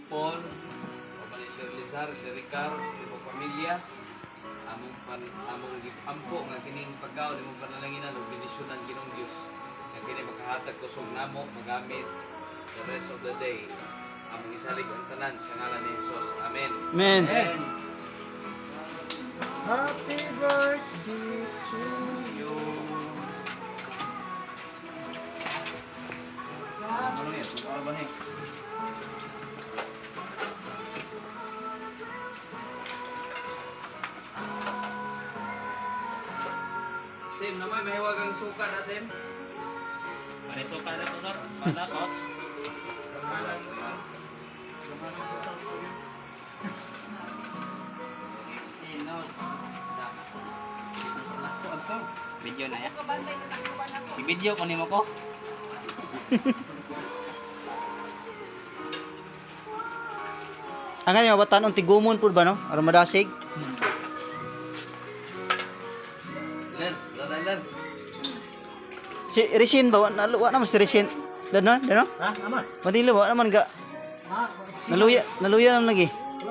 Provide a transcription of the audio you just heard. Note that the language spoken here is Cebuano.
Paul, uban ni Elder Lizar, Elder Ricardo, imong pamilya, among ampo nga kining pagkaon imong panalanginan ug bendisyonan, Ginoong Dios. Nga kini makahatag kusog namo magamit the rest of the day. Among isalig ang tanan sa ngalan ni Jesus. Amen. Amen. Happy birthday to you. Ano niya? Ano ba niya? Sim, naman mahiwagang suka na, Sim. Pareso ka na to, sir. Panakot. Inos. Video na ya. I-video ko nimo ko. Ang ganyan, batanon, tigumon po ba, no? Aron madasig. Len, len, len. Si Resin ba? Wa naman si Resin. Dano, dano? Ha, aman. Manila wa naman ga. Naluya, naluya naman lagi.